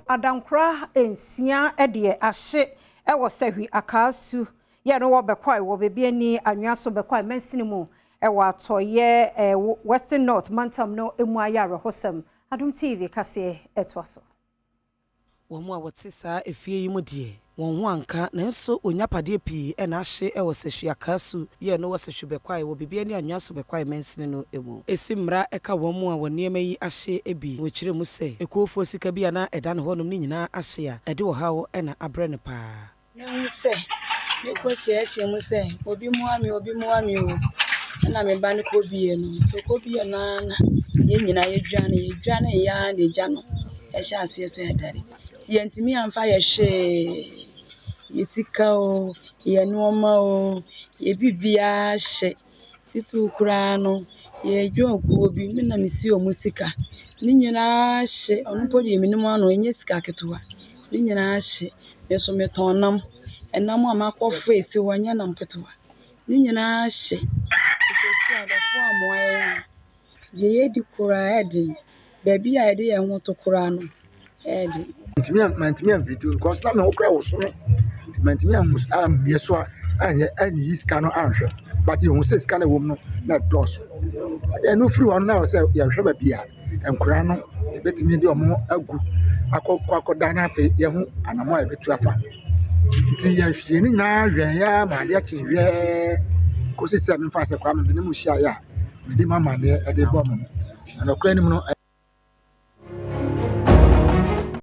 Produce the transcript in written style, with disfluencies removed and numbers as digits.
Adankora 6 deɛ ahye wɔ Sehwi Akaasu yɛ no wɔ Bɛkwae wɔ Bibiani Anhwiaso Bɛkwae mansini mu wɔ atɔeɛ Western North mantam no mu ayɛ awerɛhosɛm. Adom TV kaseɛ ɛtoa so. Wɔn a wɔte saa efie yi mu deɛ, wɔn ho anka, nanso onyapadeɛ pii na ahye wɔ Sehwi Akaasu yɛ no wɔ Sehwi Bɛkwae wɔ Bibiani Anhwiaso Bɛkwae mansini no mu. Esi mmara ɛka wɔn mu a wɔn nneɛma yi ahye bi wɔkyerɛ mu sɛ ekuofoɔ sika bi a na ɛda ne hɔnom ne nyinaa ahye a ɛde ɔhaw na abrɛ no paa. Mehu sɛ mekɔ kyerɛkyerɛ mu sɛ obi mmoa me, obi mmoa me o. Ɛna me ba no kɔbie no, nti ɔkɔbie no ara na yɛn nyinaa yɛdwane, yɛdwane yɛ ara na egya no ɛhyɛ aseɛ sɛ ɛdare. Nti yɛntumi amfa yɛ hwee, yɛ sika o, yɛ nneɛma o, yɛ biribiara hye. Titiriw koraa no, yɛdwɔn kuo bi, me na mesi wɔn sika. Ne nyinaa hye, ɔno mpo deɛ menim ano, ɛnyɛ sika ketewa. Ne nyinaa hye. Me nso metɔn nam. Ɛnam a makɔfa esi hɔ nyɛ nam ketewa. Ne nyinaa hye. Nti seesei adɔfoɔ ammoa yɛn a, deɛ yɛdi koraa ɛyɛ den. Baabi a yɛde yɛn ho to koraa no, ɛyɛ den. Mantumi amfiti because na me ho koraa woso me, nti mantumi ammie so a anyɛ anyiyi sika no anhwɛ, but yɛhu sɛ sika no ɛwɔ mu no na ɛdɔɔso. Ɛno firi hɔ no, na ɛwɔ sɛ yɛhwɛ baabi a nkwaraa no yɛbɛtumi de ɔmo agu akɔ akɔda, na afei yɛho anammɔ a yɛbɛtu afa. Nti yɛhwɛ ne nyinaa hwɛn yɛ ma adeɛ kye hwɛɛ kɔsi sɛ memfa sɛ Kwame me ne mu hyiaeɛ a mede mu amanneɛ ɛde bɔ mo no, na nokorɛ nim no.